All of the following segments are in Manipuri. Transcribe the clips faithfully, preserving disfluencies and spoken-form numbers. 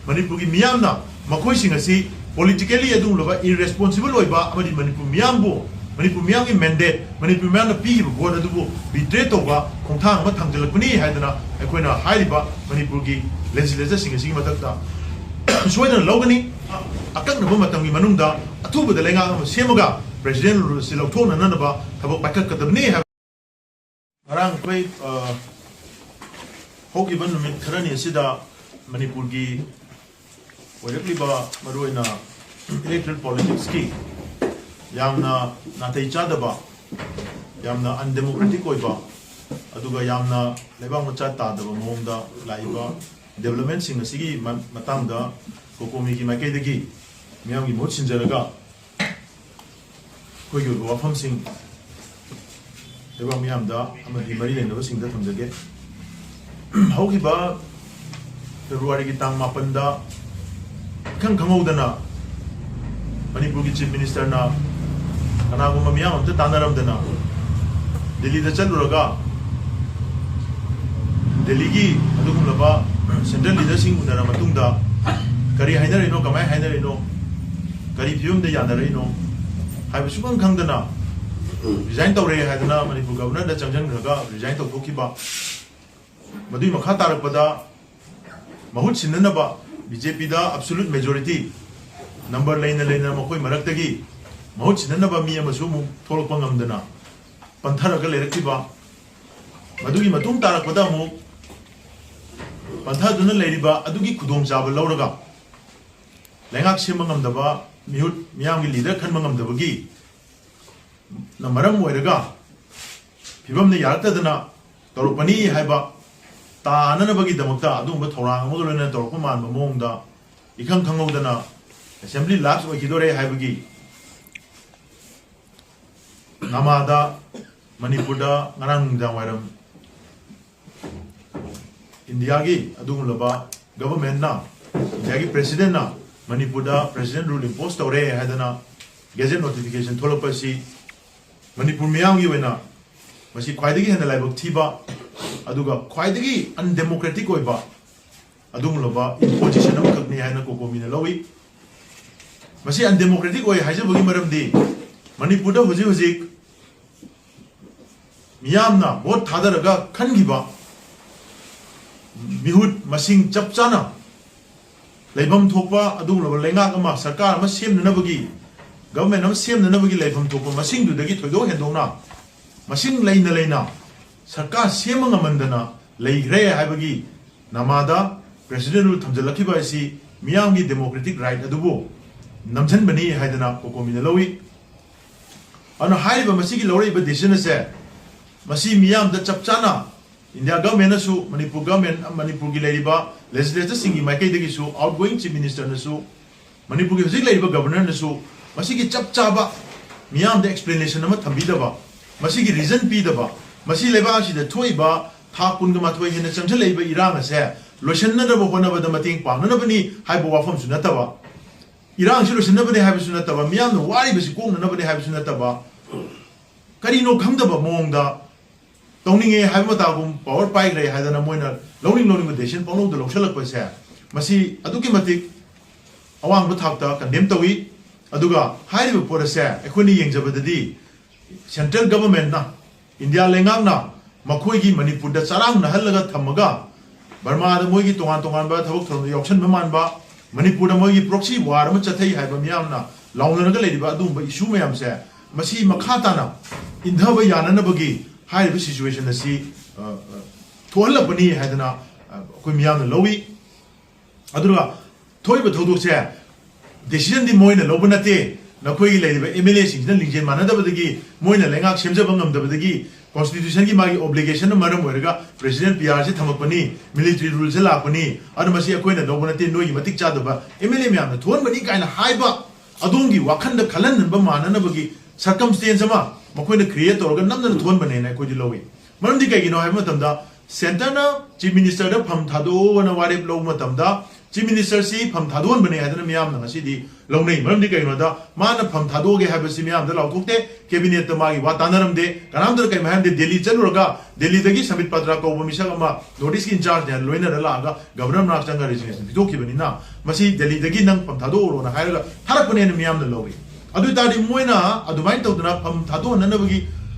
ꯃꯅꯤꯄꯨꯔꯒꯤ ꯃꯤꯌꯥꯝꯅ ꯃꯈꯣꯏꯁꯤꯡ ꯑꯁꯤ politically ꯑꯗꯨꯒꯨꯝꯂꯕ irresponsible ꯑꯣꯏꯕ ꯑꯃꯗꯤ ꯃꯅꯤꯄꯨꯔ ꯃꯤꯌꯥꯝꯕꯨ, ꯃꯅꯤꯄꯨꯔ ꯃꯤꯌꯥꯝꯒꯤ mandate, ꯃꯅꯤꯄꯨꯔ ꯃꯤꯌꯥꯝꯅ ꯄꯤꯈꯤꯕ vote ꯑꯗꯨꯕꯨ betray ꯇꯧꯕ ꯈꯣꯡꯊꯥꯡ ꯑꯃ ꯊꯥꯡꯖꯤꯜꯂꯛꯄꯅꯤ ꯍꯥꯏꯗꯅ ꯑꯩꯈꯣꯏꯅ ꯍꯥꯏꯔꯤꯕ ꯃꯅꯤꯄꯨꯔꯒꯤ legislatorꯁꯤꯡ ꯑꯁꯤꯒꯤ ꯃꯊꯛꯇ ꯁꯣꯏꯗꯅ ꯂꯧꯒꯅꯤ꯫ ꯑꯀꯛꯅꯕ ꯃꯇꯝꯒꯤ ꯃꯅꯨꯡꯗ ꯑꯊꯨꯕꯗ ꯂꯩꯉꯥꯛ ꯑꯃ ꯁꯦꯝꯃꯒ president rule ꯑꯁꯤ ꯂꯧꯊꯣꯛꯅꯅꯕ ꯊꯕꯛ ꯄꯥꯏꯈꯠꯀꯗꯕꯅꯤ ꯍꯥꯏꯕ꯫ ꯉꯔꯥꯡ ꯑꯩꯈꯣꯏ, ꯑ, ꯍꯧꯈꯤꯕ ꯅꯨꯃꯤꯠ ꯈꯔꯅꯤ ꯑꯁꯤꯗ ꯃꯅꯤꯄꯨꯔꯒꯤ ꯑꯣꯏꯔꯛꯂꯤꯕ ꯃꯔꯨꯑꯣꯏꯅ electoral politicsꯀꯤ ꯌꯥꯝꯅ ꯅꯥꯇꯩ ꯆꯥꯗꯕ, ꯌꯥꯝꯅ undemocratic ꯑꯣꯏꯕ, ꯑꯗꯨꯒ ꯌꯥꯝꯅ ꯂꯩꯕꯥꯛ ꯃꯆꯥ ꯇꯥꯗꯕ ꯃꯑꯣꯡꯗ ꯂꯥꯛꯏꯕ developmentꯁꯤꯡ ꯑꯁꯤꯒꯤ ꯃ-, ꯃꯇꯥꯡꯗ COCOMIꯒꯤ ꯃꯥꯏꯀꯩꯗꯒꯤ ꯃꯤꯌꯥꯝꯒꯤ ꯃꯍꯨꯠ ꯁꯤꯟꯖꯔꯒ ꯑꯩꯈꯣꯏꯒꯤ ꯑꯣꯏꯕ ꯋꯥꯐꯝꯁꯤꯡ ꯂꯩꯕꯥꯛ ꯃꯤꯌꯥꯝꯗ ꯑꯃꯗꯤ ꯃꯔꯤ ꯂꯩꯅꯕꯁꯤꯡꯗ ꯊꯝꯖꯒꯦ꯫ ꯍꯧꯈꯤꯕ Februaryꯒꯤ ꯇꯥꯡ ꯃꯥꯄꯟꯗ ꯏꯈꯪ ꯈꯪꯍꯧꯗꯅ ꯃꯅꯤꯄꯨꯔꯒꯤ Chief Ministerꯅ ꯀꯅꯥꯒꯨꯝꯕ ꯃꯤꯌꯥꯝ ꯑꯝꯇ ꯇꯥꯟꯅꯔꯝꯗꯅ ꯗꯤꯜꯂꯤꯗ ꯆꯠꯂꯨꯔꯒ ꯗꯤꯜꯂꯤꯒꯤ ꯑꯗꯨꯒꯨꯝꯂꯕ central leaderꯁꯤꯡ ꯎꯅꯔ ꯃꯇꯨꯡꯗ ꯀꯔꯤ ꯍꯥꯏꯅꯔꯤꯅꯣ, ꯀꯃꯥꯏꯅ ꯍꯥꯏꯅꯔꯤꯅꯣ, ꯀꯔꯤ ꯐꯤꯕꯝꯗ ꯌꯥꯅꯔꯛꯏꯅꯣ ꯍꯥꯏꯕ ꯁꯨꯈꯪ ꯈꯪꯗꯅ resign ꯇꯧꯔꯦ ꯍꯥꯏꯗꯅ ꯃꯅꯤꯄꯨꯔ Governorꯗ ꯆꯪꯁꯤꯟꯈ꯭ꯔꯒ resign ꯇꯧꯊꯣꯛꯈꯤꯕ꯫ ꯃꯗꯨꯒꯤ ꯃꯈꯥ ꯇꯥꯔꯛꯄꯗ ꯃꯍꯨꯠ ꯁꯤꯟꯅꯅꯕ BJPꯗ absolute majority number ꯂꯩꯅ ꯂꯩꯅ ꯃꯈꯣꯏ ꯃꯔꯛꯇꯒꯤ ꯃꯍꯨꯠ ꯁꯤꯟꯅꯅꯕ ꯃꯤ ꯑꯃꯁꯨ ꯑꯃꯨꯛ ꯊꯣꯛꯂꯛꯄ ꯉꯝꯗꯅ ꯄꯟꯊꯔꯒ ꯂꯩꯔꯛꯈꯤꯕ꯫ ꯃꯗꯨꯒꯤ ꯃꯇꯨꯡ ꯇꯥꯔꯛꯄꯗ ꯑꯃꯨꯛ ꯄꯟꯊꯗꯨꯅ ꯂꯩꯔꯤꯕ ꯑꯗꯨꯒꯤ ꯈꯨꯗꯣꯡꯆꯥꯕ ꯂꯧꯔꯒ ꯂꯩꯉꯥꯛ ꯁꯦꯝꯕ ꯉꯝꯗꯕ, ꯃꯤꯍꯨꯠ ꯃꯤꯌꯥꯝꯒꯤ leader ꯈꯟꯕ ꯉꯝꯗꯕꯒꯤ ꯅ ꯃꯔꯝ ꯑꯣꯏꯔꯒ ꯐꯤꯕꯝꯅ ꯌꯥꯔꯛꯇꯗꯅ ꯇꯧꯔꯛꯄꯅꯤ ꯍꯥꯏꯕ ꯇꯥꯅꯅꯕꯒꯤꯗꯃꯛꯇ ꯑꯗꯨꯒꯨꯝꯕ ꯊꯧꯔꯥꯡ ꯑꯃꯒ ꯂꯣꯏꯅꯅ ꯇꯧꯔꯛꯄ ꯃꯥꯟꯕ ꯃꯑꯣꯡꯗ ꯏꯈꯪ ꯈꯪꯍꯧꯗꯅ assembly lapse ꯑꯣꯏꯈꯤꯗꯣꯔꯦ ꯍꯥꯏꯕꯒꯤ ꯅꯃꯥꯗ ꯃꯅꯤꯄꯨꯔꯗ ꯉꯔꯥꯡ ꯅꯨꯃꯤꯗꯥꯡ ꯋꯥꯏꯔꯝ ꯏꯟꯗꯤꯌꯥꯒꯤ ꯑꯗꯨꯒꯨꯝꯂꯕ governmentꯅ, ꯏꯟꯗꯤꯌꯥꯒꯤ presidentꯅ ꯃꯅꯤꯄꯨꯔꯗ president rule impose ꯇꯧꯔꯦ ꯍꯥꯏꯗꯅ gazette notification ꯊꯣꯛꯂꯛꯄ ꯑꯁꯤ ꯃꯅꯤꯄꯨꯔ ꯃꯤꯌꯥꯝꯒꯤ ꯑꯣꯏꯅ ꯃꯁꯤ ꯈ꯭ꯋꯥꯏꯗꯒꯤ ꯍꯦꯟꯅ ꯂꯥꯏꯕꯛ ꯊꯤꯕ ꯑꯗꯨꯒ ꯈ꯭ꯋꯥꯏꯗꯒꯤ undemocratic ꯑꯣꯏꯕ ꯑꯗꯨꯒꯨꯝꯂꯕ ꯏꯝꯄꯣꯖꯤꯁꯟ ꯑꯃꯈꯛꯅꯤ ꯍꯥꯏꯅ ꯀꯣꯀꯣꯃꯤꯅ ꯂꯧꯏ꯫ ꯃꯁꯤ ꯑꯟꯗꯦꯃꯣꯀ꯭ꯔꯦꯇꯤꯛ ꯑꯣꯏ ꯍꯥꯏꯖꯕꯒꯤ ꯃꯔꯝꯗꯤ ꯃꯅꯤꯄꯨꯔꯗ ꯍꯧꯖꯤꯛ ꯍꯧꯖꯤꯛ ꯃꯤꯌꯥꯝꯅ ꯚꯣꯠ ꯊꯥꯗꯔꯒ ꯈꯟꯈꯤꯕ ꯃꯤꯍꯨꯠ ꯃꯁꯤꯡ ꯆꯞ ꯆꯥꯅ ꯂꯩꯐꯝ ꯊꯣꯛꯄ ꯑꯗꯨꯒꯨꯝꯂꯕ ꯂꯩꯉꯥꯛ ꯑꯃ, ꯁꯔꯀꯥꯔ ꯑꯃ ꯁꯦꯝꯅꯅꯕꯒꯤ, ꯒꯚꯔꯟꯃꯦꯟ ꯑꯃ ꯁꯦꯝꯅꯅꯕꯒꯤ ꯂꯩꯐꯝ ꯊꯣꯛꯄ ꯃꯁꯤꯡꯗꯨꯗꯒꯤ ꯊꯣꯏꯗꯣꯛ ꯍꯦꯟꯗꯣꯛꯅ ꯃꯁꯤꯡ ꯂꯩꯅ ꯂꯩꯅ ꯁꯔꯀꯥꯔ ꯁꯦꯝꯕ ꯉꯝꯃꯟꯗꯅ ꯂꯩꯈ꯭ꯔꯦ ꯍꯥꯏꯕꯒꯤ ꯅꯃꯥꯗ ꯄ꯭ꯔꯦꯁꯤꯗꯦꯟ ꯔꯨꯜ ꯊꯝꯖꯤꯜꯂꯛꯈꯤꯕ ꯑꯁꯤ ꯃꯤꯌꯥꯝꯒꯤ ꯗꯦꯃꯣꯀ꯭ꯔꯦꯇꯤꯛ ꯔꯥꯏꯠ ꯑꯗꯨꯕꯨ ꯅꯝꯁꯤꯟꯕꯅꯤ ꯍꯥꯏꯗꯅ ꯀꯣꯀꯣꯃꯤꯅ ꯂꯧꯏ꯫ ꯑꯗꯨꯅ ꯍꯥꯏꯔꯤꯕ ꯃꯁꯤꯒꯤ ꯂꯧꯔꯛꯏꯕ ꯗꯤꯁꯤꯖꯟ ꯑꯁꯦ ꯃꯁꯤ ꯃꯤꯌꯥꯝꯗ ꯆꯞ ꯆꯥꯅ ꯏꯟꯗꯤꯌꯥ ꯒꯚꯔꯟꯃꯦꯟꯅꯁꯨ, ꯃꯅꯤꯄꯨꯔ ꯒꯚꯔꯟꯃꯦꯟ, ꯃꯅꯤꯄꯨꯔꯒꯤ ꯂꯩꯔꯤꯕ ꯂꯦꯖꯤꯁꯂꯦꯆꯔꯁꯤꯡꯒꯤ ꯃꯥꯏꯀꯩꯗꯒꯤꯁꯨ, ꯑꯥꯎꯠꯒꯣꯌꯤꯡ ꯆꯤꯐ ꯃꯤꯅꯤꯁꯇꯔꯅꯁꯨ, ꯃꯅꯤꯄꯨꯔꯒꯤ ꯍꯧꯖꯤꯛ ꯂꯩꯔꯤꯕ ꯒꯚꯔꯅꯔꯅꯁꯨ ꯃꯁꯤꯒꯤ ꯆꯞ ꯆꯥꯕ ꯃꯤꯌꯥꯝꯗ ꯑꯦꯛꯁꯄ꯭ꯂꯦꯅꯦꯁꯟ ꯑꯃ ꯊꯝꯕꯤꯗꯕ, ꯃꯁꯤꯒꯤ ꯔꯤꯖꯟ ꯄꯤꯗꯕ, ꯃꯁꯤ ꯂꯩꯕꯥꯛ ꯑꯁꯤꯗ ꯊꯣꯛꯏꯕ ꯊꯥ ꯀꯨꯟꯒ ꯃꯥꯊꯣꯏ ꯍꯦꯟꯅ ꯆꯪꯁꯤꯜꯂꯛꯏꯕ ꯏꯔꯥꯡ ꯑꯁꯦ ꯂꯣꯏꯁꯤꯟꯅꯅꯕ ꯍꯣꯠꯅꯕꯗ ꯃꯇꯦꯡ ꯄꯥꯡꯅꯅꯕꯅꯤ ꯍꯥꯏꯕ ꯋꯥꯐꯝꯁꯨ ꯅꯠꯇꯕ, ꯏꯔꯥꯡꯁꯤ ꯂꯣꯏꯁꯤꯟꯅꯕꯅꯤ ꯍꯥꯏꯕꯁꯨ ꯅꯠꯇꯕ, ꯃꯤꯌꯥꯝꯅ ꯋꯥꯔꯤꯕꯁꯤ ꯀꯣꯛꯅꯅꯕꯅꯤ ꯍꯥꯏꯕꯁꯨ ꯅꯠꯇꯕ, ꯀꯔꯤꯅꯣ ꯈꯪꯗꯕ ꯃꯑꯣꯡꯗ ꯇꯧꯅꯤꯡꯉꯦ ꯍꯥꯏꯕ ꯃꯇꯥꯒꯨꯝ ꯄꯥꯋꯔ ꯄꯥꯏꯈ꯭ꯔꯦ ꯍꯥꯏꯗꯅ ꯃꯣꯏꯅ ꯂꯧꯅꯤꯡ ꯂꯧꯅꯤꯡꯕ ꯗꯦꯁꯤꯖꯟ ꯄꯪꯂꯧꯗ ꯂꯧꯁꯜꯂꯛꯄꯁꯦ, ꯃꯁꯤ ꯑꯗꯨꯛꯀꯤ ꯃꯇꯤꯛ ꯑꯋꯥꯡꯕ ꯊꯥꯛꯇ ꯀꯟꯗꯦꯝ ꯇꯧꯏ꯫ ꯑꯗꯨꯒ ꯍꯥꯏꯔꯤꯕ ꯄꯣꯠ ꯑꯁꯦ ꯑꯩꯈꯣꯏꯅ ꯌꯦꯡꯖꯕꯗꯗꯤ ꯁꯦꯟꯇ꯭ꯔꯦꯜ ꯒꯚꯔꯟꯃꯦꯟꯠꯅ, ꯏꯟꯗꯤꯌꯥ ꯂꯩꯉꯥꯛꯅ ꯃꯈꯣꯏꯒꯤ ꯃꯅꯤꯄꯨꯔꯗ ꯆꯔꯥꯡꯅꯍꯜꯂꯒ ꯊꯝꯃꯒ ꯕꯔꯃꯥꯗ ꯃꯣꯏꯒꯤ ꯇꯣꯉꯥꯟ ꯇꯣꯉꯥꯟꯕ ꯊꯕꯛ ꯊꯧꯔꯝꯗ ꯌꯥꯎꯁꯟꯕ ꯃꯥꯟꯕ, ꯃꯅꯤꯄꯨꯔꯗ ꯃꯣꯏꯒꯤ ꯄ꯭ꯔꯣꯛꯁꯤ ꯋꯥꯔ ꯑꯃ ꯆꯠꯊꯩ ꯍꯥꯏꯕ ꯃꯤꯌꯥꯝꯅ ꯂꯥꯎꯅꯔꯒ ꯂꯩꯔꯤꯕ ꯑꯗꯨꯒꯨꯝꯕ ꯏꯁꯨ ꯃꯌꯥꯝꯁꯦ, ꯃꯁꯤ ꯃꯈꯥ ꯇꯥꯅ ꯏꯟꯊꯕ ꯌꯥꯅꯅꯕꯒꯤ ꯍꯥꯏꯔꯤꯕ ꯁꯤꯆꯨꯋꯦꯁꯟ ꯑꯁꯤ, ꯑ, ꯑ, ꯊꯣꯛꯍꯜꯂꯛꯄꯅꯤ ꯍꯥꯏꯗꯅ, ꯑ, ꯑꯩꯈꯣꯏ ꯃꯤꯌꯥꯝꯅ ꯂꯧꯏ꯫ ꯑꯗꯨꯒ ꯊꯣꯛꯏꯕ ꯊꯧꯗꯣꯛꯁꯦ ꯗꯤꯁꯤꯖꯟꯗꯤ ꯃꯣꯏꯅ ꯂꯧꯕ ꯅꯠꯇꯦ, ꯅꯈꯣꯏꯒꯤ ꯂꯩꯔꯤꯕ ꯑꯦꯝ ꯑꯦꯜ ꯑꯦꯁꯤꯡꯁꯤꯅ ꯂꯤꯡꯖꯦꯜ ꯃꯥꯟꯅꯗꯕꯗꯒꯤ, ꯃꯣꯏꯅ ꯂꯩꯉꯥꯛ ꯁꯦꯝꯖꯕ ꯉꯝꯗꯕꯗꯒꯤ, ꯀꯣꯟꯁꯇꯤꯇ꯭ꯌꯨꯁꯟꯒꯤ ꯃꯥꯒꯤ ꯑꯣꯕ꯭ꯂꯤꯒꯦꯁꯟꯅ ꯃꯔꯝ ꯑꯣꯏꯔꯒ ꯄ꯭ꯔꯦꯁꯤꯗꯦꯟ ꯄꯤ ꯑꯥꯔꯁꯦ ꯊꯝꯃꯛꯄꯅꯤ, ꯃꯤꯂꯤꯇꯔꯤ ꯔꯨꯜꯁꯦ ꯂꯥꯛꯄꯅꯤ, ꯑꯗꯨꯅ ꯃꯁꯤ ꯑꯩꯈꯣꯏꯅ ꯂꯧꯕ ꯅꯠꯇꯦ, ꯅꯣꯏꯒꯤ ꯃꯇꯤꯛ ꯆꯥꯗꯕ ꯑꯦꯝ ꯑꯦꯜ ꯑꯦ ꯃꯌꯥꯝꯅ ꯊꯣꯛꯍꯟꯕꯅꯤ ꯀꯥꯏꯅ ꯍꯥꯏꯕ, ꯑꯗꯣꯝꯒꯤ ꯋꯥꯈꯜꯗ ꯈꯜꯍꯟꯍꯟꯕ ꯃꯥꯟꯅꯅꯕꯒꯤ ꯁꯔꯀꯝꯁꯇꯦꯟꯁ ꯑꯃ ꯃꯈꯣꯏꯅ ꯀ꯭ꯔꯤꯌꯦꯠ ꯇꯧꯔꯒ ꯅꯝꯗꯅ ꯊꯣꯛꯍꯟꯕꯅꯦꯅ ꯑꯩꯈꯣꯏꯗꯤ ꯂꯧꯏ꯫ ꯃꯔꯝꯗꯤ ꯀꯩꯒꯤꯅꯣ ꯍꯥꯏꯕ ꯃꯇꯝꯗ, ꯁꯦꯟꯇꯔꯅ ꯆꯤꯐ ꯃꯤꯅꯤꯁꯇꯔꯗ ꯐꯝ ꯊꯥꯗꯣꯛꯑꯣꯅ ꯋꯥꯔꯦꯞ ꯂꯧꯕ ꯃꯇꯝꯗ, ꯆꯤꯐ ꯃꯤꯅꯤꯁꯇꯔꯁꯤ ꯐꯝ ꯊꯥꯗꯣꯛꯍꯟꯕꯅꯦ ꯍꯥꯏꯗꯅ ꯃꯤꯌꯥꯝꯅ ꯉꯁꯤꯗꯤ ꯂꯧꯅꯩ꯫ ꯃꯔꯝꯗꯤ ꯀꯩꯒꯤꯅꯣꯗ ꯃꯥꯅ ꯐꯝ ꯊꯥꯗꯣꯛꯑꯒꯦ ꯍꯥꯏꯕꯁꯤ ꯃꯤꯌꯥꯝꯗ ꯂꯥꯎꯊꯣꯛꯇꯦ, ꯀꯦꯕꯤꯅꯦꯠꯇ ꯃꯥꯒꯤ ꯋꯥ ꯇꯥꯟꯅꯔꯝꯗꯦ, ꯀꯅꯥꯝꯇꯅ ꯀꯩꯝ ꯍꯥꯏꯔꯝꯗꯦ꯫ ꯗꯦꯜꯂꯤ ꯆꯠꯂꯨꯔꯒ ꯗꯦꯜꯂꯤꯗꯒꯤ ꯁꯝꯕꯤꯠ ꯄꯥꯇ꯭ꯔ ꯀꯧꯕ ꯃꯤꯁꯛ ꯑꯃ ꯅꯣꯔꯠ ꯏꯁꯀꯤ ꯏꯟꯆꯥꯔꯖꯅꯦ ꯂꯣꯏꯅꯔ ꯂꯥꯛꯑꯒ ꯒꯚꯔꯅꯔ ꯃꯅꯥꯛ ꯆꯪꯉꯒ ꯔꯤꯖꯤꯒꯅꯦꯁꯟ ꯄꯤꯊꯣꯛꯈꯤꯕꯅꯤꯅ ꯃꯁꯤ ꯗꯦꯜꯂꯤꯗꯒꯤ ꯅꯪ ꯐꯝ ꯊꯥꯗꯣꯛꯎꯔꯣꯅ ꯍꯥꯏꯔꯒ ꯊꯥꯔꯛꯄꯅꯦꯅ ꯃꯤꯌꯥꯝꯅ ꯂꯧꯏ꯫ ꯑꯗꯨ ꯑꯣꯏꯇꯥꯔꯗꯤ ꯃꯣꯏꯅ ꯑꯗꯨꯃꯥꯏꯅ ꯇꯧꯗꯅ ꯐꯝ ꯊꯥꯗꯣꯛꯍꯟꯅꯅꯕꯒꯤ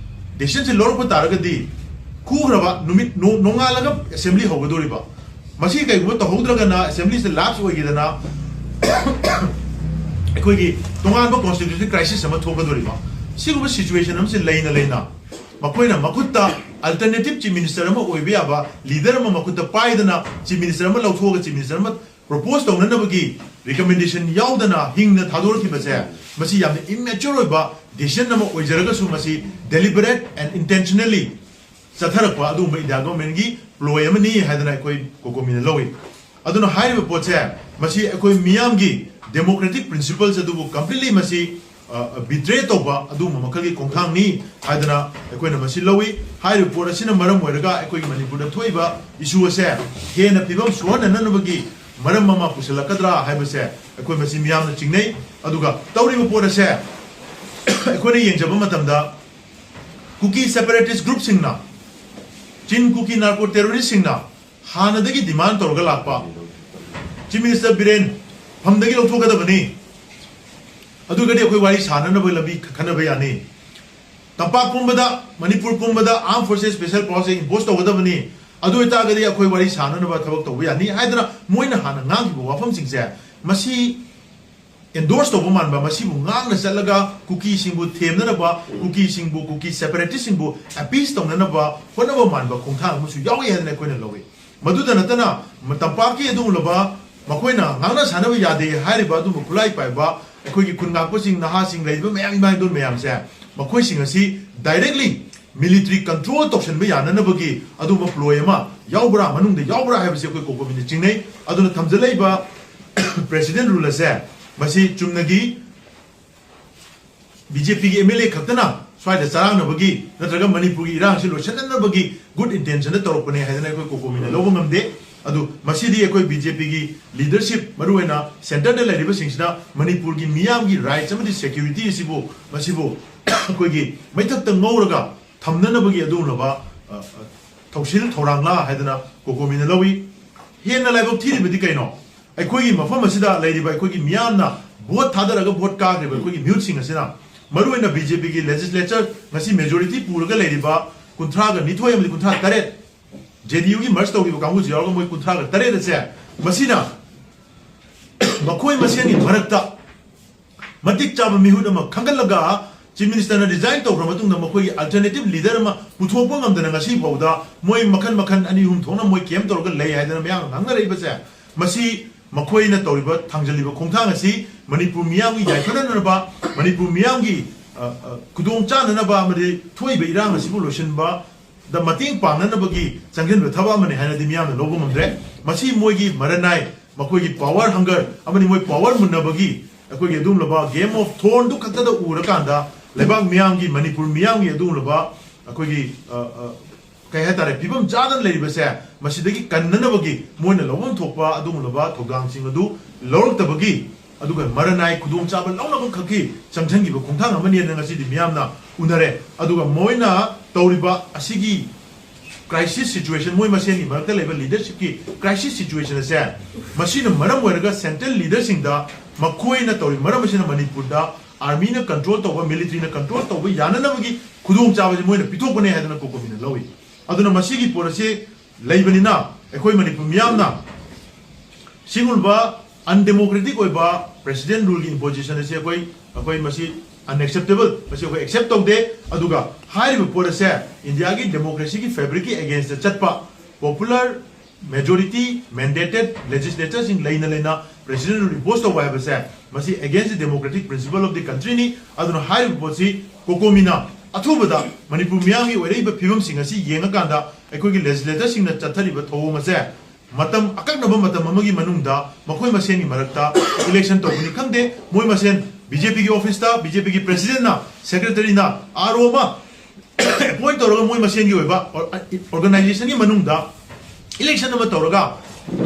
ꯗꯦꯁꯤꯖꯟꯁꯤ ꯂꯧꯔꯛꯄ ꯇꯥꯔꯒꯗꯤ ꯈꯨꯈ꯭ꯔꯕ ꯅꯨꯃꯤꯠ ꯅꯣ-, ꯅꯣꯡꯉꯥꯜꯂꯒ ꯑꯦꯁꯦꯝꯕ꯭ꯂꯤ ꯍꯧꯒꯗꯧꯔꯤꯕ꯫ ꯃꯁꯤ ꯀꯩꯒꯨꯝꯕ ꯇꯧꯍꯧꯗ꯭ꯔꯒꯅ ꯑꯦꯁꯦꯝꯕ꯭ꯂꯤꯁꯤ ꯂꯥꯞꯁ ꯑꯣꯏꯈꯤꯗꯅ ꯑꯩꯈꯣꯏꯒꯤ ꯇꯣꯉꯥꯟꯕ ꯀꯣꯟꯁꯇꯤꯇ꯭ꯌꯨꯁꯟ ꯀ꯭ꯔꯥꯏꯁꯤꯁ ꯑꯃ ꯊꯣꯛꯀꯗꯧꯔꯤꯕ꯫ ꯁꯤꯒꯨꯝꯕ ꯁꯤꯆꯨꯋꯦꯁꯟ ꯑꯃꯁꯤ ꯂꯩꯅ ꯂꯩꯅ ꯃꯈꯣꯏꯅ ꯃꯈꯨꯠꯇ ꯑꯜꯇꯔꯅꯦꯇꯤꯞ ꯆꯤꯐ ꯃꯤꯅꯤꯁꯇꯔ ꯑꯃ ꯑꯣꯏꯕ ꯌꯥꯕ ꯂꯤꯗꯔ ꯑꯃ ꯃꯈꯨꯠꯇ ꯄꯥꯏꯗꯅ ꯆꯤꯐ ꯃꯤꯅꯤꯁꯇꯔ ꯑꯃ ꯂꯧꯊꯣꯛꯑꯒ ꯆꯤꯐ ꯃꯤꯅꯤꯁꯇꯔ ꯑꯃ ꯄ꯭ꯔꯣꯄꯣꯁ ꯇꯧꯅꯅꯕꯒꯤ ꯔꯤꯀꯃꯦꯟꯗꯦꯁꯟ ꯌꯥꯎꯗꯅ ꯍꯤꯡꯅ ꯊꯥꯗꯣꯔꯛꯈꯤꯕꯁꯦ ꯃꯁꯤ ꯌꯥꯝꯅ ꯏꯝꯃꯦꯆꯨꯔ ꯑꯣꯏꯕ ꯗꯤꯁꯤꯖꯟ ꯑꯃ ꯑꯣꯏꯖꯔꯒꯁꯨ ꯃꯁꯤ deliberate and intentionally ꯆꯠꯊꯔꯛꯄ ꯑꯗꯨꯒꯨꯝꯕ ꯏꯟꯗꯤꯌꯥ ꯒꯣꯔꯃꯦꯟꯒꯤ ꯄ꯭ꯂꯣꯏ ꯑꯃꯅꯤ ꯍꯥꯏꯗꯅ ꯑꯩꯈꯣꯏ ꯀꯣꯀꯣꯃꯤꯅ ꯂꯧꯏ꯫ ꯑꯗꯨꯅ ꯍꯥꯏꯔꯤꯕ ꯄꯣꯠꯁꯦ ꯃꯁꯤ ꯑꯩꯈꯣꯏ ꯃꯤꯌꯥꯝꯒꯤ ꯗꯦꯃꯣꯀ꯭ꯔꯦꯇꯤꯛ ꯄ꯭ꯔꯤꯟꯁꯤꯄꯜꯁ ꯑꯗꯨꯕꯨ ꯀꯝꯄ꯭ꯂꯤꯠꯂꯤ ꯃꯁꯤ ꯕꯤꯇ꯭ꯔꯦ ꯇꯧꯕ ꯑꯗꯨꯒꯨꯝꯕ ꯃꯈꯜꯒꯤ ꯈꯣꯡꯊꯥꯡꯅꯤ ꯍꯥꯏꯗꯅ ꯑꯩꯈꯣꯏꯅ ꯃꯁꯤ ꯂꯧꯏ꯫ ꯍꯥꯏꯔꯤꯕ ꯄꯣꯠ ꯑꯁꯤꯅ ꯃꯔꯝ ꯑꯣꯏꯔꯒ ꯑꯩꯈꯣꯏꯒꯤ ꯃꯅꯤꯄꯨꯔꯗ ꯊꯣꯛꯏꯕ ꯏꯁꯨ ꯑꯁꯦ ꯍꯦꯟꯅ ꯐꯤꯕꯝ ꯁꯣꯛꯍꯟꯅꯅꯕꯒꯤ ꯃꯔꯝ ꯑꯃ ꯄꯨꯁꯤꯜꯂꯛꯀꯗ꯭ꯔꯥ ꯍꯥꯏꯕꯁꯦ ꯑꯩꯈꯣꯏ ꯃꯁꯤ ꯃꯤꯌꯥꯝꯅ ꯆꯤꯡꯅꯩ꯫ ꯑꯗꯨꯒ ꯇꯧꯔꯤꯕ ꯄꯣꯠ ꯑꯁꯦ ꯑꯩꯈꯣꯏꯅ ꯌꯦꯡꯖꯕ ꯃꯇꯝꯗ ꯀꯨꯀꯤ ꯁꯦꯄꯔꯦꯇꯤꯁ ꯒ꯭ꯔꯨꯞꯁꯤꯡꯅ, ꯆꯤꯟ ꯀꯨꯀꯤ ꯅꯥꯔꯀꯣ ꯇꯦꯔꯣꯔꯤꯁꯁꯤꯡꯅ ꯍꯥꯟꯅꯗꯒꯤ ꯗꯤꯃꯥꯟ ꯇꯧꯔꯒ ꯂꯥꯛꯄ ꯆꯤꯐ ꯃꯤꯅꯤꯁꯇꯔ ꯕꯤꯔꯦꯟ ꯐꯝꯗꯒꯤ ꯂꯧꯊꯣꯛꯀꯗꯕꯅꯤ꯫ ꯑꯗꯨꯒꯗꯤ ꯑꯩꯈꯣꯏ ꯋꯥꯔꯤ ꯁꯥꯟꯅꯅꯕ ꯂꯝꯕꯤ ꯈꯟꯅꯕ ꯌꯥꯅꯤ꯫ ꯇꯝꯄꯥꯛ ꯄꯨꯝꯕꯗ, ꯃꯅꯤꯄꯨꯔ ꯄꯨꯝꯕꯗ ꯑꯥꯔꯝ ꯐꯣꯔꯁꯦꯁ ꯁ꯭ꯄꯦꯁꯦꯜ ꯄꯥꯋꯔꯁꯦ ꯏꯝꯄꯣꯁ ꯇꯧꯒꯗꯕꯅꯤ꯫ ꯑꯗꯨ ꯑꯣꯏꯇꯥꯔꯒꯗꯤ ꯑꯩꯈꯣꯏ ꯋꯥꯔꯤ ꯁꯥꯟꯅꯅꯕ ꯊꯕꯛ ꯇꯧꯕ ꯌꯥꯅꯤ ꯍꯥꯏꯗꯅ ꯃꯣꯏꯅ ꯍꯥꯟꯅ ꯉꯥꯡꯈꯤꯕ ꯋꯥꯐꯝꯁꯤꯡꯁꯦ ꯃꯁꯤ ꯑꯦꯟꯗꯣꯔꯁ ꯇꯧꯕ ꯃꯥꯟꯕ, ꯃꯁꯤꯕꯨ ꯉꯥꯡꯅ ꯆꯠꯂꯒ ꯀꯨꯀꯤꯁꯤꯡꯕꯨ ꯊꯦꯝꯅꯅꯕ, ꯀꯨꯀꯤꯁꯤꯡꯕꯨ, ꯀꯨꯀꯤ ꯁꯦꯄꯔꯦꯇꯤꯁꯁꯤꯡꯕꯨ ꯑꯦꯄꯤꯁ ꯇꯧꯅꯅꯕ ꯍꯣꯠꯅꯕ ꯃꯥꯟꯕ ꯈꯣꯡꯊꯥꯡ ꯑꯃꯁꯨ ꯌꯥꯎꯏ ꯍꯥꯏꯗꯅ ꯑꯩꯈꯣꯏꯅ ꯂꯧꯏ꯫ ꯃꯗꯨꯗ ꯅꯠꯇꯅ ꯃ-, ꯇꯝꯄꯥꯛꯀꯤ ꯑꯗꯨꯒꯨꯝꯂꯕ ꯃꯈꯣꯏꯅ ꯉꯥꯡꯅ ꯁꯥꯟꯅꯕ ꯌꯥꯗꯦ ꯍꯥꯏꯔꯤꯕ ꯑꯗꯨꯒꯨꯝꯕ ꯈꯨꯠꯂꯥꯏ ꯄꯥꯏꯕ ꯑꯩꯈꯣꯏꯒꯤ ꯈꯨꯟ ꯉꯥꯛꯄꯁꯤꯡ, ꯅꯍꯥꯁꯤꯡ, ꯂꯩꯔꯤꯕ ꯃꯌꯥꯝ, ꯏꯃꯥ ꯏꯟꯗꯣꯟ ꯃꯌꯥꯝꯁꯦ, ꯃꯈꯣꯏꯁꯤꯡ ꯑꯁꯤ ꯗꯥꯏꯔꯦꯛꯂꯤ ꯃꯤꯂꯤꯇꯔꯤ ꯀꯟꯇ꯭ꯔꯣꯜ ꯇꯧꯁꯤꯟꯕ ꯌꯥꯅꯅꯕꯒꯤ ꯑꯗꯨꯒꯨꯝꯕ ꯄ꯭ꯂꯣꯏ ꯑꯃ ꯌꯥꯎꯕ꯭ꯔꯥ, ꯃꯅꯨꯡꯗ ꯌꯥꯎꯕ꯭ꯔꯥ ꯍꯥꯏꯕꯁꯤ ꯑꯩꯈꯣꯏ ꯀꯣꯀꯣꯃꯤꯅ ꯆꯤꯡꯅꯩ꯫ ꯑꯗꯨꯅ ꯊꯝꯖꯤꯜꯂꯛꯏꯕ ꯄ꯭ꯔꯦꯁꯤꯗꯦꯟ ꯔꯨꯜ ꯑꯁꯦ ꯃꯁꯤ ꯆꯨꯝꯅꯒꯤ ꯕꯤ ꯖꯦ ꯄꯤꯒꯤ ꯑꯦꯝ ꯑꯦꯜ ꯑꯦ ꯈꯛꯇꯅ ꯁ꯭ꯋꯥꯏꯗ ꯆꯔꯥꯡꯅꯕꯒꯤ ꯅꯠꯇ꯭ꯔꯒ ꯃꯅꯤꯄꯨꯔꯒꯤ ꯏꯔꯥꯡꯁꯤ ꯂꯣꯏꯁꯤꯟꯅꯅꯕꯒꯤ ꯒꯨꯗ ꯏꯟꯇꯦꯟꯁꯟꯗ ꯇꯧꯔꯛꯄꯅꯦ ꯍꯥꯏꯗꯅ ꯑꯩꯈꯣꯏ ꯀꯣꯀꯣꯃꯤꯅ ꯂꯧꯕ ꯉꯝꯗꯦ꯫ ꯑꯗꯨ ꯃꯁꯤꯗꯤ ꯑꯩꯈꯣꯏ ꯕꯤ ꯖꯦ ꯄꯤꯒꯤ ꯂꯤꯗꯔꯁꯤꯞ, ꯃꯔꯨꯑꯣꯏꯅ ꯁꯦꯟꯇꯔꯗ ꯂꯩꯔꯤꯕꯁꯤꯡꯁꯤꯅ ꯃꯅꯤꯄꯨꯔꯒꯤ ꯃꯤꯌꯥꯝꯒꯤ ꯔꯥꯏꯠꯁ ꯑꯃꯗꯤ ꯁꯦꯀ꯭ꯌꯨꯔꯤꯇꯤ ꯑꯁꯤꯕꯨ, ꯃꯁꯤꯕꯨ ꯑꯩꯈꯣꯏꯒꯤ ꯃꯩꯊꯛꯇ ꯉꯧꯔꯒ ꯊꯝꯅꯅꯕꯒꯤ ꯑꯗꯨꯒꯨꯝꯂꯕ, ꯑ, ꯑ, ꯊꯧꯁꯤꯜ ꯊꯧꯔꯥꯡꯂꯥ ꯍꯥꯏꯗꯅ ꯀꯣꯀꯣꯃꯤꯅ ꯂꯧꯏ꯫ ꯍꯦꯟꯅ ꯂꯥꯏꯕꯛ ꯊꯤꯔꯤꯕꯗꯤ ꯀꯩꯅꯣ? ꯑꯩꯈꯣꯏꯒꯤ ꯃꯐꯝ ꯑꯁꯤꯗ ꯂꯩꯔꯤꯕ ꯑꯩꯈꯣꯏꯒꯤ ꯃꯤꯌꯥꯝꯅ ꯚꯣꯠ ꯊꯥꯗꯔꯒ ꯚꯣꯠ ꯀꯥꯈ꯭ꯔꯤꯕ ꯑꯩꯈꯣꯏꯒꯤ ꯃꯤꯍꯨꯠꯁꯤꯡ ꯑꯁꯤꯅ, ꯃꯔꯨꯑꯣꯏꯅ ꯕꯤ ꯖꯦ ꯄꯤꯒꯤ ꯂꯦꯖꯤꯁꯂꯦꯆꯔ ꯉꯁꯤ ꯃꯦꯖꯣꯔꯤꯇꯤ ꯄꯨꯔꯒ ꯂꯩꯔꯤꯕ ꯀꯨꯟꯊ꯭ꯔꯥꯒ ꯅꯤꯊꯣꯏ ꯑꯃꯗꯤ ꯀꯨꯟꯊ꯭ꯔꯥ ꯇꯔꯦꯠ, ꯖꯦ ꯗꯤ ꯌꯨꯒꯤ ꯃꯔꯖ ꯇꯧꯈꯤꯕ ꯀꯥꯡꯕꯨꯁꯨ ꯌꯥꯎꯔꯒ ꯃꯣꯏ ꯀꯨꯟꯊ꯭ꯔꯥꯒ ꯇꯔꯦꯠ ꯑꯁꯦ, ꯃꯁꯤꯅ ꯃꯈꯣꯏ ꯃꯁꯦꯟꯒꯤ ꯃꯔꯛꯇ ꯃꯇꯤꯛ ꯆꯥꯕ ꯃꯤꯍꯨꯠ ꯑꯃ ꯈꯟꯒꯠꯂꯒ ꯆꯤꯐ ꯃꯤꯅꯤꯁꯇꯔꯅ ꯔꯤꯖꯥꯏꯟ ꯇꯧꯈ꯭ꯔ ꯃꯇꯨꯡꯗ ꯃꯈꯣꯏꯒꯤ ꯑꯜꯇꯔꯅꯦꯇꯤꯚ ꯂꯤꯗꯔ ꯑꯃ ꯄꯨꯊꯣꯛꯄ ꯉꯝꯗꯅ ꯉꯁꯤ ꯐꯥꯎꯗ ꯃꯣꯏ ꯃꯈꯟ ꯃꯈꯟ ꯑꯅꯤ ꯑꯍꯨꯝ ꯊꯣꯛꯅ ꯃꯣꯏ ꯀꯦꯝ ꯇꯧꯔꯒ ꯂꯩ ꯍꯥꯏꯗꯅ ꯃꯌꯥꯝꯅ ꯉꯥꯡꯅꯔꯛꯏꯕꯁꯦ, ꯃꯁꯤ ꯃꯈꯣꯏꯅ ꯇꯧꯔꯤꯕ, ꯊꯥꯡꯖꯜꯂꯤꯕ ꯈꯣꯡꯊꯥꯡ ꯑꯁꯤ ꯃꯅꯤꯄꯨꯔ ꯃꯤꯌꯥꯝꯒꯤ ꯌꯥꯏꯐꯅꯅꯕ, ꯃꯅꯤꯄꯨꯔ ꯃꯤꯌꯥꯝꯒꯤ, ꯑ, ꯑ, ꯈꯨꯗꯣꯡ ꯆꯥꯅꯅꯕ ꯑꯃꯗꯤ ꯊꯣꯛꯏꯕ ꯏꯔꯥꯡ ꯑꯁꯤꯕꯨ ꯂꯣꯏꯁꯤꯟꯕꯗ ꯃꯇꯦꯡ ꯄꯥꯡꯅꯅꯕꯒꯤ ꯆꯪꯁꯤꯟꯕ ꯊꯕꯛ ꯑꯃꯅꯤ ꯍꯥꯏꯅꯗꯤ ꯃꯤꯌꯥꯝꯅ ꯂꯧꯕ ꯉꯝꯗ꯭ꯔꯦ꯫ ꯃꯁꯤ ꯃꯣꯏꯒꯤ ꯃꯔꯅꯥꯏ, ꯃꯈꯣꯏꯒꯤ ꯄꯥꯋꯔ ꯍꯪꯒꯔ ꯑꯃꯗꯤ ꯃꯣꯏ ꯄꯥꯋꯔ ꯃꯨꯟꯅꯕꯒꯤ ꯑꯩꯈꯣꯏꯒꯤ ꯑꯗꯨꯒꯨꯝꯂꯕ ꯒꯦꯝ ꯑꯣꯐ ꯊ꯭ꯔꯣꯟꯗꯨ ꯈꯛꯇꯗ ꯎꯔꯀꯥꯟꯗ ꯂꯩꯕꯥꯛ ꯃꯤꯌꯥꯝꯒꯤ, ꯃꯅꯤꯄꯨꯔ ꯃꯤꯌꯥꯝꯒꯤ ꯑꯗꯨꯒꯨꯝꯂꯕ ꯑꯩꯈꯣꯏꯒꯤ, ꯑ, ꯑ, ꯀꯩ ꯍꯥꯏꯇꯥꯔꯦ, ꯐꯤꯕꯝ ꯆꯥꯗꯅ ꯂꯩꯔꯤꯕꯁꯦ, ꯃꯁꯤꯗꯒꯤ ꯀꯟꯅꯅꯕꯒꯤ ꯃꯣꯏꯅ ꯂꯧꯐꯝ ꯊꯣꯛꯄ ꯑꯗꯨꯒꯨꯝꯂꯕ ꯊꯧꯗꯥꯡꯁꯤꯡ ꯑꯗꯨ ꯂꯧꯔꯛꯇꯕꯒꯤ, ꯑꯗꯨꯒ ꯃꯔꯅꯥꯏ ꯈꯨꯗꯣꯡꯆꯥꯕ ꯂꯧꯅꯕ ꯈꯛꯀꯤ ꯆꯪꯁꯤꯟꯈꯤꯕ ꯈꯣꯡꯊꯥꯡ ꯑꯃꯅꯤ ꯍꯥꯏꯅ ꯉꯁꯤꯗꯤ ꯃꯤꯌꯥꯝꯅ ꯎꯅꯔꯦ꯫ ꯑꯗꯨꯒ ꯃꯣꯏꯅ ꯇꯧꯔꯤꯕ ꯑꯁꯤꯒꯤ ꯀ꯭ꯔꯥꯏꯁꯤꯁ ꯁꯤꯆꯨꯋꯦꯁꯟ, ꯃꯣꯏ ꯃꯁꯦꯟꯒꯤ ꯃꯔꯛꯇ ꯂꯩꯕ ꯂꯤꯗꯔꯁꯤꯞꯀꯤ ꯀ꯭ꯔꯥꯏꯁꯤꯁ ꯁꯤꯆꯨꯋꯦꯁꯟ ꯑꯁꯦ, ꯃꯁꯤꯅ ꯃꯔꯝ ꯑꯣꯏꯔꯒ ꯁꯦꯟꯇ꯭ꯔꯦꯜ ꯂꯤꯗꯔꯁꯤꯡꯗ ꯃꯈꯣꯏꯅ ꯇꯧꯔꯤꯕ ꯃꯔꯝ ꯑꯁꯤꯅ ꯃꯅꯤꯄꯨꯔꯗ ꯑꯥꯔꯃꯤꯅ ꯀꯟꯇ꯭ꯔꯣꯜ ꯇꯧꯕ, ꯃꯤꯂꯤꯇ꯭ꯔꯤꯅ ꯀꯟꯇ꯭ꯔꯣꯜ ꯇꯧꯕ ꯌꯥꯅꯅꯕꯒꯤ ꯈꯨꯗꯣꯡꯆꯥꯕꯁꯤ ꯃꯣꯏꯅ ꯄꯤꯊꯣꯛꯄꯅꯦ ꯍꯥꯏꯗꯅ ꯀꯣꯀꯣꯃꯤꯅ ꯂꯧꯏ꯫ ꯑꯗꯨꯅ ꯃꯁꯤꯒꯤ ꯄꯣꯠ ꯑꯁꯤ ꯂꯩꯕꯅꯤꯅ ꯑꯩꯈꯣꯏ ꯃꯅꯤꯄꯨꯔ ꯃꯤꯌꯥꯝꯅ ꯁꯤꯒꯨꯝꯕ ꯑꯟꯗꯦꯃꯣꯀ꯭ꯔꯦꯇꯤꯛ ꯑꯣꯏꯕ ꯄ꯭ꯔꯦꯁꯤꯗꯦꯟ ꯔꯨꯜꯒꯤ ꯏꯝꯄꯣꯖꯤꯁꯟ ꯑꯁꯤ ꯑꯩꯈꯣꯏ, ꯑꯩꯈꯣꯏ ꯃꯁꯤ ꯑꯟꯑꯦꯛꯁꯦꯞꯇꯦꯕꯜ, ꯃꯁꯤ ꯑꯩꯈꯣꯏ ꯑꯦꯛꯁꯦꯞ ꯇꯧꯗꯦ꯫ ꯑꯗꯨꯒ ꯍꯥꯏꯔꯤꯕ ꯄꯣꯠ ꯑꯁꯦ ꯏꯟꯗꯤꯌꯥꯒꯤ ꯗꯦꯃꯣꯀ꯭ꯔꯦꯁꯤꯒꯤ ꯐꯦꯕ꯭ꯔꯤꯛꯀꯤ ꯑꯦꯒꯦꯟꯁꯇ ꯆꯠꯄ, ꯄꯣꯄꯨꯂꯔ ꯃꯦꯖꯣꯔꯤꯇꯤ ꯃꯦꯟꯗꯦꯇꯦꯠ ꯂꯦꯖꯤꯁꯂꯦꯆꯔꯁꯤꯡ ꯂꯩꯅ ꯂꯩꯅ ꯄ꯭ꯔꯦꯁꯤꯗꯦꯟ ꯔꯨꯜ ꯏꯝꯄꯣꯖ ꯇꯧꯕ ꯍꯥꯏꯕꯁꯦ, ꯃꯁꯤ against the democratic principle of the countryꯅꯤ꯫ ꯑꯗꯨꯅ ꯍꯥꯏꯔꯤꯕ ꯄꯣꯠꯁꯤ ꯀꯣꯀꯣꯃꯤꯅ ꯑꯊꯨꯕꯗ ꯃꯅꯤꯄꯨꯔ ꯃꯤꯌꯥꯝꯒꯤ ꯑꯣꯏꯔꯛꯏꯕ ꯐꯤꯕꯝꯁꯤꯡ ꯑꯁꯤ ꯌꯦꯡꯉꯀꯥꯟꯗ ꯑꯩꯈꯣꯏꯒꯤ ꯂꯦꯖꯤꯁꯂꯦꯆꯔꯁꯤꯡꯅ ꯆꯠꯊꯔꯤꯕ ꯊꯧꯑꯣꯡ ꯑꯁꯦ ꯃꯇꯝ, ꯑꯀꯛꯅꯕ ꯃꯇꯝ ꯑꯃꯒꯤ ꯃꯅꯨꯡꯗ ꯃꯈꯣꯏ ꯃꯁꯦꯟꯒꯤ ꯃꯔꯛꯇ ꯏꯂꯦꯛꯁꯟ ꯇꯧꯕꯅꯤ ꯈꯪꯗꯦ, ꯃꯣꯏ ꯃꯁꯦꯟ ꯕꯤ ꯖꯦ ꯄꯤꯒꯤ ꯑꯣꯐꯤꯁꯇ ꯕꯤ ꯖꯦ ꯄꯤꯒꯤ ꯄ꯭ꯔꯦꯁꯤꯗꯦꯟꯅ, ꯁꯦꯀ꯭ꯔꯦꯇꯔꯤꯅ, ꯑꯥꯔ ꯑꯣ ꯑꯃ ꯑꯦꯄꯣꯏꯟ ꯇꯧꯔꯒ ꯃꯣꯏ ꯃꯁꯦꯟꯒꯤ ꯑꯣꯏꯕ ꯑꯣꯔ-, ꯑꯣꯔꯒꯅꯥꯏꯖꯦꯁꯟꯒꯤ ꯃꯅꯨꯡꯗ ꯏꯂꯦꯛꯁꯟ ꯑꯃ ꯇꯧꯔꯒ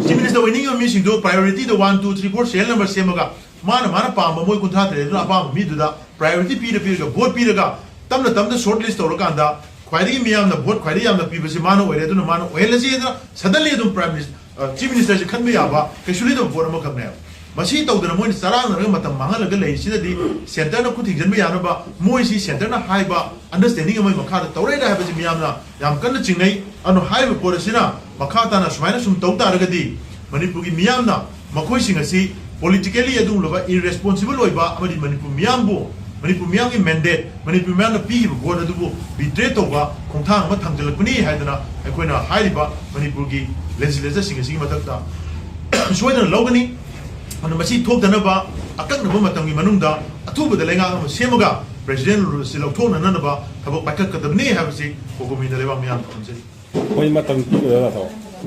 ꯆꯤꯐ ꯃꯤꯅꯤꯁꯇꯔ ꯑꯣꯏꯅꯤꯡꯉꯤꯕ ꯃꯤꯁꯤꯡꯗꯨ ꯄ꯭ꯔꯥꯏꯌꯣꯔꯤꯇꯤꯗ one two three four serial number ꯁꯦꯝꯃꯒ ꯃꯥꯅ ꯃꯥꯅ ꯄꯥꯝꯕ ꯃꯣꯏ ꯀꯨꯟꯊ꯭ꯔꯥ ꯇꯔꯦꯠꯇꯨꯅ ꯑꯄꯥꯝꯕ ꯃꯤꯗꯨꯗ ꯄ꯭ꯔꯥꯏꯌꯣꯔꯤꯇꯤ ꯄꯤꯔ ꯄꯤꯔꯒ ꯚꯣꯠ ꯄꯤꯔꯒ ꯇꯞꯅ ꯇꯞꯅ ꯁꯣꯔꯠ ꯂꯤꯁ ꯇꯧꯔꯀꯥꯟꯗ ꯈ꯭ꯋꯥꯏꯗꯒꯤ ꯃꯤꯌꯥꯝꯅ ꯚꯣꯠ ꯈ꯭ꯋꯥꯏꯗꯒꯤ ꯌꯥꯝꯅ ꯄꯤꯕꯁꯤ ꯃꯥꯅ ꯑꯣꯏꯔꯦ, ꯑꯗꯨꯅ ꯃꯥꯅ ꯑꯣꯏꯍꯜꯂꯁꯤ ꯍꯥꯏꯗꯅ ꯁꯗꯟꯂꯤ ꯑꯗꯨꯝ ꯄ꯭ꯔꯥꯏꯝ ꯃꯤꯅꯤꯁꯇꯔ, ꯆꯤꯐ ꯃꯤꯅꯤꯁꯇꯔꯁꯤ ꯈꯟꯕ ꯌꯥꯕ ꯀꯩꯁꯨ ꯂꯩꯇꯕ ꯄꯣꯠ ꯑꯃꯈꯛꯅꯦꯕ꯫ ꯃꯁꯤ ꯇꯧꯗꯅ ꯃꯣꯏꯅ ꯆꯔꯥꯡꯅꯔꯒ ꯃꯇꯝ ꯃꯥꯡꯍꯜꯂꯒ ꯂꯩꯔꯤꯁꯤꯅꯗꯤ ꯁꯦꯟꯇꯔꯅ ꯈꯨꯠ ꯊꯤꯡꯖꯤꯟꯕ ꯌꯥꯅꯕ ꯃꯣꯏꯁꯤ ꯁꯦꯟꯇꯔꯅ ꯍꯥꯏꯕ ꯑꯟꯗꯔꯁꯇꯦꯟꯗꯤꯡ ꯑꯃꯒꯤ ꯃꯈꯥꯗ ꯇꯧꯔꯛꯏꯔꯥ ꯍꯥꯏꯕꯁꯤ ꯃꯤꯌꯥꯝꯅ ꯌꯥꯝ ꯀꯟꯅ ꯆꯤꯡꯅꯩ꯫ ꯑꯗꯨꯅ ꯍꯥꯏꯔꯤꯕ ꯄꯣꯠ ꯑꯁꯤꯅ ꯃꯈꯥ ꯇꯥꯅ ꯁꯨꯃꯥꯏꯅ ꯁꯨꯝ ꯇꯧ ꯇꯥꯔꯒꯗꯤ ꯃꯅꯤꯄꯨꯔꯒꯤ ꯃꯤꯌꯥꯝꯅ ꯃꯈꯣꯏꯁꯤꯡ ꯑꯁꯤ ꯄꯣꯂꯤꯇꯤꯀꯦꯂꯤ ꯑꯗꯨꯒꯨꯝꯂꯕ ꯏꯔꯦꯁꯄꯣꯟꯁꯤꯕꯜ ꯑꯣꯏꯕ ꯑꯃꯗꯤ ꯃꯅꯤꯄꯨꯔ ꯃꯤꯌꯥꯝꯕꯨ, ꯃꯅꯤꯄꯨꯔ ꯃꯤꯌꯥꯝꯒꯤ ꯃꯦꯟꯗꯦꯠ, ꯃꯅꯤꯄꯨꯔ ꯃꯤꯌꯥꯝꯅ ꯄꯤꯈꯤꯕ ꯚꯣꯠ ꯑꯗꯨꯕꯨ ꯕꯤꯇ꯭ꯔꯦ ꯇꯧꯕ ꯈꯣꯡꯊꯥꯡ ꯑꯃ ꯊꯥꯡꯖꯤꯜꯂꯛꯄꯅꯤ ꯍꯥꯏꯗꯅ ꯑꯩꯈꯣꯏꯅ ꯍꯥꯏꯔꯤꯕ ꯃꯅꯤꯄꯨꯔꯒꯤ ꯂꯦꯖꯤꯁꯂꯦꯆꯔꯁꯤꯡ ꯑꯁꯤꯒꯤ ꯃꯊꯛꯇ ꯁꯣꯏꯗꯅ ꯂꯧꯒꯅꯤ꯫ ꯑꯗꯨꯅ ꯃꯁꯤ ꯊꯣꯛꯇꯅꯕ ꯑꯀꯛꯅꯕ ꯃꯇꯝꯒꯤ ꯃꯅꯨꯡꯗ ꯑꯊꯨꯕꯗ ꯂꯩꯉꯥꯛ ꯑꯃ ꯁꯦꯝꯃꯒ ꯄ꯭ꯔꯦꯁꯤꯗꯦꯟ ꯔꯨꯜ ꯑꯁꯤ ꯂꯧꯊꯣꯛꯅꯅꯕ ꯊꯕꯛ ꯄꯥꯏꯈꯠꯀꯗꯕꯅꯤ ꯍꯥꯏꯕꯁꯤ ꯀꯣꯀꯣꯃꯤꯅ ꯂꯩꯕꯥꯛ ꯃꯤꯌꯥꯝꯗ ꯈꯪꯖꯔꯤ꯫ ꯑꯩꯈꯣꯏ ꯃꯇꯝ ꯄꯤꯕꯗ ꯅꯠꯇ꯭ꯔꯣ?